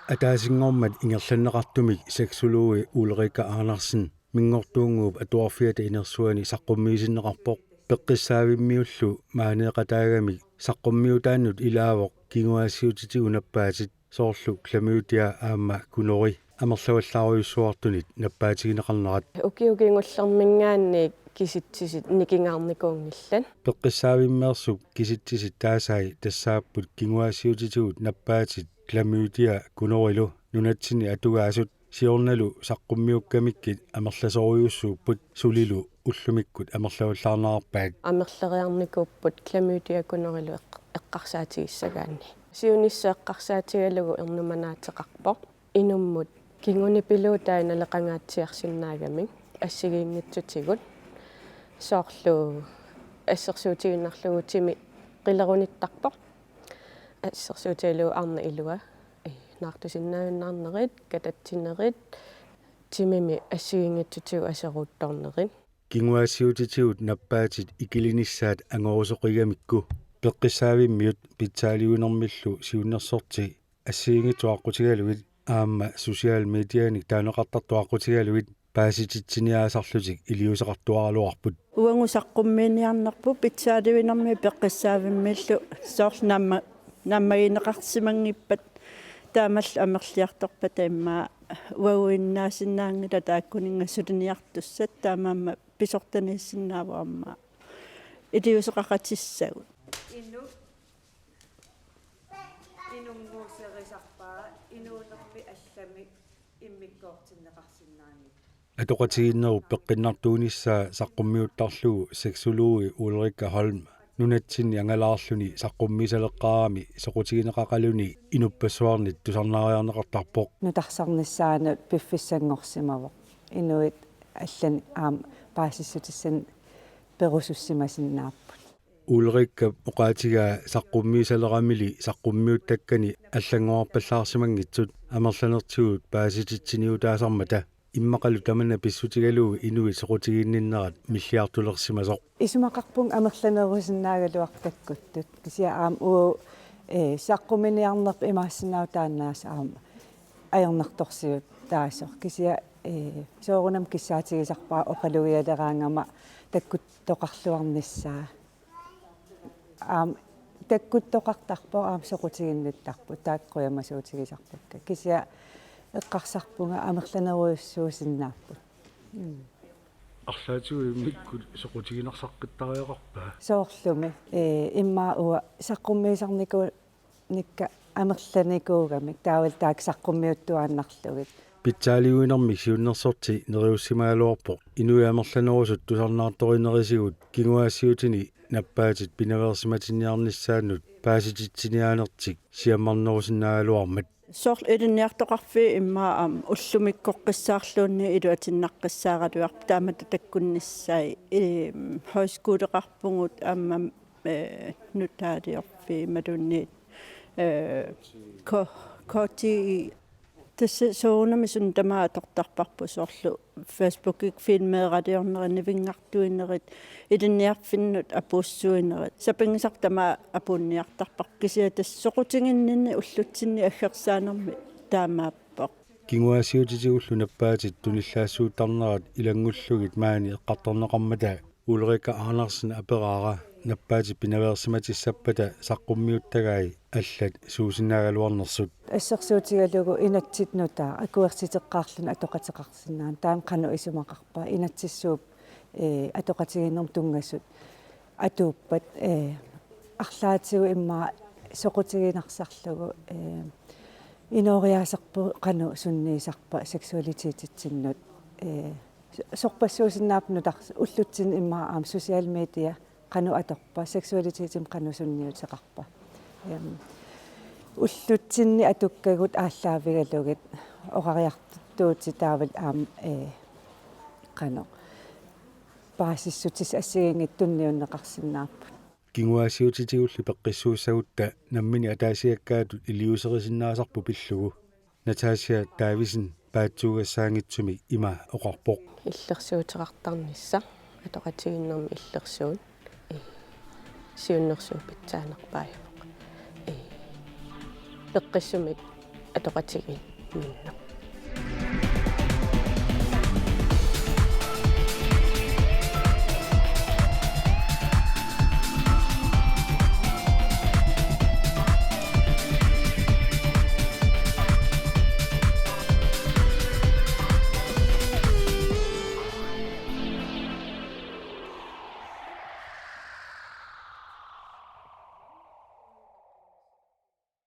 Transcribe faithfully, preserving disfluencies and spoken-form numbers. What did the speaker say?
Ataasinngormat ingerlanneqartumik sexologi Ulrika Andersen Minngortuunnguup Atuarfiata inersuani saqqummiisinneqarpoq. Peqqissaavimmiullu maaneeqataagamik saqqummiutaannut ilaavoq kinguaassiuutitigut nappaatit, soorlu klamydia aamma gonorrhea, amerlavallaarujussuartunit nappaatigineqarnerat. Ukiut kingullermiingaanniit kisitsisit nikingaarnikuunngillat. Peqqissaavimmeersup kisitsisit taasai tassaapput kinguaassiuutitigut nappaatit, klamydia gonorrhealu nunatsinni atugaasut, siornalu saqqummiukkamikkit amerlasoorujussuupput, sulilu ullumikkut amerlavallaarnerarpaat. Amerleriarnikuupput klamydia gonorrhealu eq-, eqqarsaatigissagaanni. Siunissaq eqqarsaatigalugu ernumanaateqarpoq. Inummut kingunipiluutai naleqangaatsiarsinnaagamik assigiinngitsutigut. Soorlu assersuutigiinnarlugu timi qilerunittarpoq. Assersuutigalugu arnat ilua, ee, naartusinnaajunnaarnerit, katatsinerit, timimi assigiinngitsutigut aseruuttornerit. Kinguaassiuutitigut nappaatit ikilinissaat angorusoqigamikku peqqissaavimmiut pitsaaliuinermillu siunnersorti assigiinngitsut aqqutigalugit aamma social medianik taaneqartartut aqqutigalugit paasititsiniaasarlutik iliuuseqartuaraluarput. Uagut saqqummiiniarnerput pitsaaliuinermi peqqissaavimmiillu soorlu naamma-, naammagineqarsimanngippat taamallu amerliartorpata immaqa uaguinnaasinnaanngilaq taakkuninnga suliniartussat, taamaammat pisortaniissinnaavoq aamma iliuuseqaqatissagut. Inu-, inunnguuserisarpara inuunermi allami immikkoortinneqarsinnaanngilaq. Atoqatigiinnerup peqqinnartuunissaa saqqummiuttarlugu sexologi Ulrika Holm nunatsinni angalaarluni saqqummiisaleqqaarami soqutigineqaqaluni inuppassuarnit tusarnaariarneqartarpoq. Nutarsarnissaanut piffissanngorsimavoq. Inuit allanik aamma paasissutissanik perusussimasinnaapput. Ulrikap oqaatigaa saqqummiisaleramili saqqummiuttakkani allanngorarpallaarsimanngitsut amerlanertigut paasititsiniutaasarmata, immaqalu tamanna pissutigalugu inuit soqutiginninnerat milliartulersimasoq. Isumaqarpunga amerlanerusinnaagaluartut takkuttut. Kisianni aamma uagut, ee, saqqummiiniarnerput imaassinnaavoq taanna aamma ajornartorsiutaasoq. Kisianni, ee, soorunami kissaatigisarpara oqalugialeraangama takkuttoqarluarnissaa. Aamma takkuttoqartarpoq, aamma soqutiginnittarput, taakku qujamasuutigisarpakka. Kisianni eqqarsarpunga amerlanerujussuusinnaapput. Mm. Arlaatigut immikkut soqutiginarsaaqqittariaqarpa? Soorlumi, ee, immaqa uanga saqqummiisarniku- nikka amerlanikuugamik, taavalu taakku saqqummiuttuaannarlugit. Pitsaaliuinermik siunnersorti neriussimagaluarpoq inuit amerlanerusut tusarnaartorinerisigut kinguaassiuutini nappaatit pinaveersimatinniarnissaannut paasititsiniaanertik siammarnerusinnaagaluarmat. Soorlu ilinniartoqarfiit immaqa aamma ullumikkoqqissaarluunniit iluatsinnaqqissaaraluarput taamatut takkunnissai, ee, højskoleqarpugut aamma, ee, nutaaliorfiit imaluunniit, ee, ko-, K T I. Tassa soorunami suna tamaat atortarparput, soorlu Facebookikkut filmeeraliornerit, nivinngartuinerit, ilinniarfinnut apuussuinerit. Sapinngisarput tamaat apuunniartarparput, kisianni tassa soqutiginninneq ullutsinni aggersaanermi taamaappoq. Kinguaassiuutitigullu nappaatit tunillaassuuttarnerat ilanngullugit maani eqqartorneqarmata Ulrika Andersen aperaara nappaatit pinaveersimatissappata saqqummiuttagai allat suusinnaagaluarnersut. Assersuutigalugu inatsit nutaat akuersiteqqaarluni atoqateqarsinnaanera, taanna qanoq isumaqarpa, inatsissuup, ee, atoqatigiinnermut tunngasut atuuppat, ee, arlaatigut immaqa soqutiginarsarlugu, ee, inooriaaserput qanoq sunniisarpa seksualitetitsinnut, ee, so-, sorpassuusinnaapput nutars-, ullutsinni immaqa aamma social media qanoq atorpa, seksualitetimik qanoq sunniuteqarpa. Em, ullutsinni atukkagut aallaavigalugit oqariartuutit taavalu aamma, ee, qanoq paasissutissat assigiinngitsut tunniunneqarsinnaapput. Kinguaassiuutitigulli peqqissuussagutta nammineq ataasiakkaatut iliuuserisinnaasarput pillugu Natasha Davidsen paatsuugassaanngitsumik ima oqarpoq. Illersuuteqartarnissaq atoqatigiinnermi illersuut, ee, siunnersuut pitsaanerpaavoq. Ee, peqqissumik Toqatigiinneq.